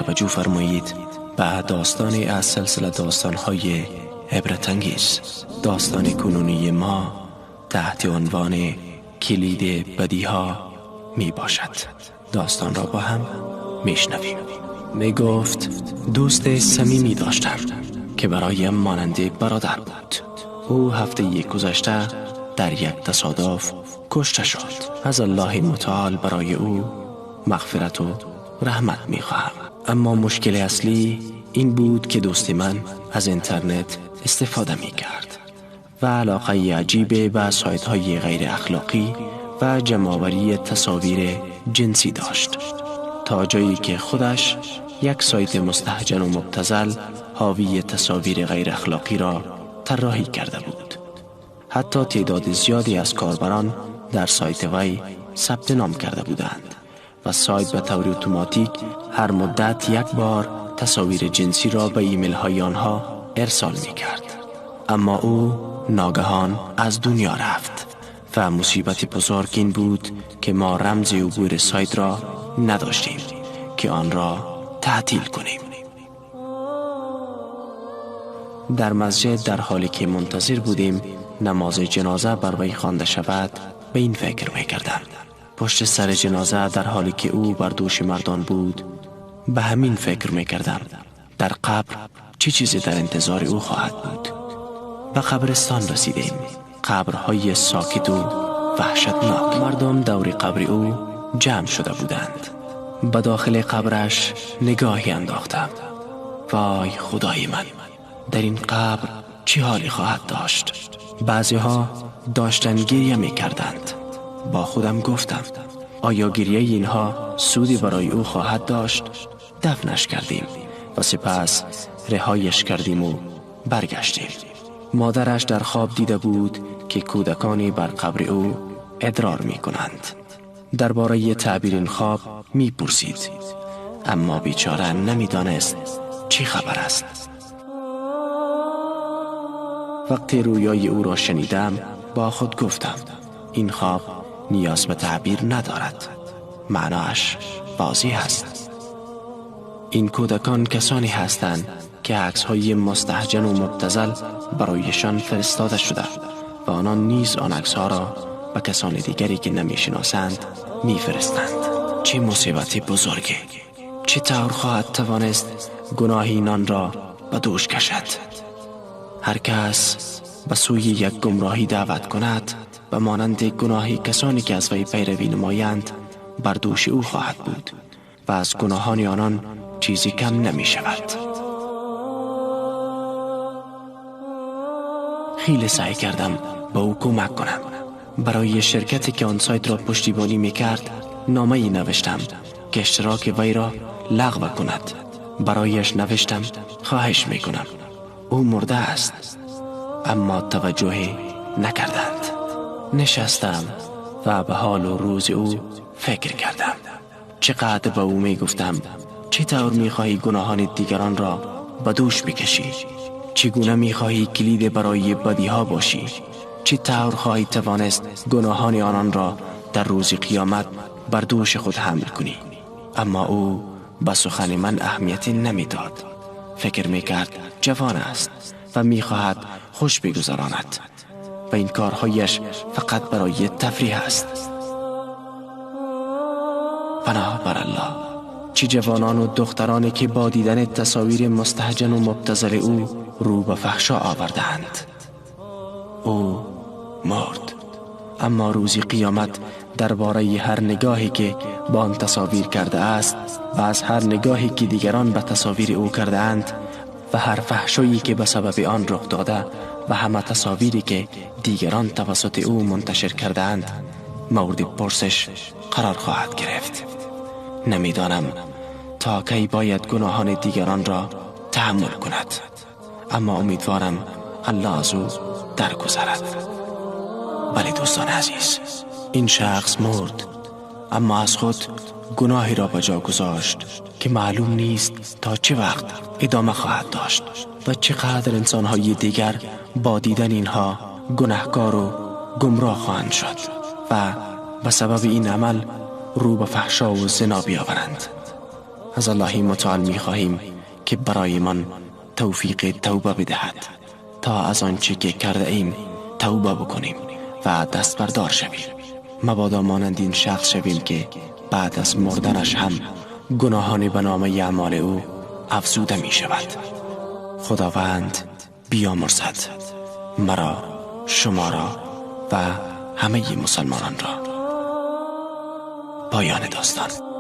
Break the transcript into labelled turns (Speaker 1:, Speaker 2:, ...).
Speaker 1: توجه فرمایید به داستانی از سلسله داستان‌های عبرت‌انگیز. داستان کنونی ما تحت عنوان کلید بدیها می باشد. داستان را با هم میشنویم. می گفت دوست صمیمی داشتم که برایم مانند برادر بود. او هفته گذشته در یک تصادف کشته شد. از الله متعال برای او مغفرت و رحمت می خواهم. اما مشکل اصلی این بود که دوست من از اینترنت استفاده می کرد و علاقه عجیب به سایت های غیر اخلاقی و جمع‌آوری تصاویر جنسی داشت، تا جایی که خودش یک سایت مستهجن و مبتذل حاوی تصاویر غیر اخلاقی را طراحی کرده بود. حتی تعداد زیادی از کاربران در سایت وی ثبت نام کرده بودند و سایت به طور اتوماتیک هر مدت یک بار تصاویر جنسی را به ایمیل های آنها ارسال می کرد. اما او ناگهان از دنیا رفت و مصیبت بزرگ این بود که ما رمز عبور سایت را نداشتیم که آن را تعطیل کنیم. در مسجد در حالی که منتظر بودیم نماز جنازه بر وی خوانده شود، به این فکر می‌کردم. پشت سر جنازه در حالی که او بر دوش مردان بود، به همین فکر می‌کردم. در قبر چه چیزی در انتظار او خواهد بود؟ به قبرستان رسیدیم. قبرهای ساکت و وحشتناک. مردم دور قبر او جمع شده بودند. به داخل قبرش نگاهی انداختم. وای خدای من، در این قبر چه حالی خواهد داشت؟ بعضی ها داشتن گریه می کردند. با خودم گفتم آیا گریه اینها سودی برای او خواهد داشت؟ دفنش کردیم و سپس رهایش کردیم و برگشتیم. مادرش در خواب دیده بود که کودکانی بر قبر او ادرار می کنند. درباره تعبیر این خواب می پرسید، اما بیچاره نمی دانست چی خبر است. وقتی رویای او را شنیدم با خود گفتم این خواب نیاز به تعبیر ندارد، معناش واضح است. این کودکان کسانی هستند که عکس‌های مستهجن و مبتذل برایشان فرستاده شده و آنان نیز آن عکس‌ها را به کسان دیگری که نمی‌شناسند می‌فرستند. چه مصیبت بزرگی! چه طور خواهد توانست گناه اینان را به دوش کشد؟ هر کس به سوی یک گمراهی دعوت کند، به مانند گناه کسانی که از وی پیروی نمایند بر دوش او خواهد بود و از گناهان آنان چیزی کم نمی شود. خیلی سعی کردم با او کمک کنم. برای شرکتی که آن سایت را پشتیبانی می کرد نامه‌ای نوشتم که اشتراک وی را لغو کند. برایش نوشتم خواهش می کنم، او مرده است، اما توجهی نکردند. نشستم و به حال و روز او فکر کردم. چقدر به او می گفتم چطور می خواهی گناهان دیگران را به دوش بکشی؟ چگونه می خواهی کلید برای بدیها باشی؟ چطور خواهی توانست گناهان آنان را در روز قیامت بر دوش خود حمل کنی؟ اما او به سخن من اهمیتی نمی داد. فکر می کرد جوان است و می خواهد خوش بگذراند و این کارهایش فقط برای تفریح است. پناه بر الله، چه جوانان و دخترانی که با دیدن تصاویر مستهجن و مبتذل او رو به فحشا آوردند. او مرد، اما روز قیامت درباره هر نگاهی که با آن تصاویر کرده است و از هر نگاهی که دیگران به تصاویر او کرده اند و هر فحشایی که به سبب آن رخ داده و همه تصاویری که دیگران توسط او منتشر کرده اند مورد پرسش قرار خواهد گرفت. نمیدانم تا کی باید گناهان دیگران را تحمل کند، اما امیدوارم الله از او درگذرد. بله دوستان عزیز، این شخص مرد، اما از خود گناهی را به جا گذاشت که معلوم نیست تا چه وقت ادامه خواهد داشت و چقدر انسانهای دیگر با دیدن اینها گناهکار و گمراه خواهند شد و به سبب این عمل رو به فحشا و زنا بیاورند. از الله متعال می خواهیم که برایمان توفیق توبه بدهد تا از آنچه که کرده ایم توبه بکنیم و دست بردار شویم. مبادا مانند این شخص شویم که بعد از مردنش هم گناهان به نام اعمال او افزوده می شود. خداوند بیامرزد مرا، شما را و همه مسلمانان را. پایان داستان.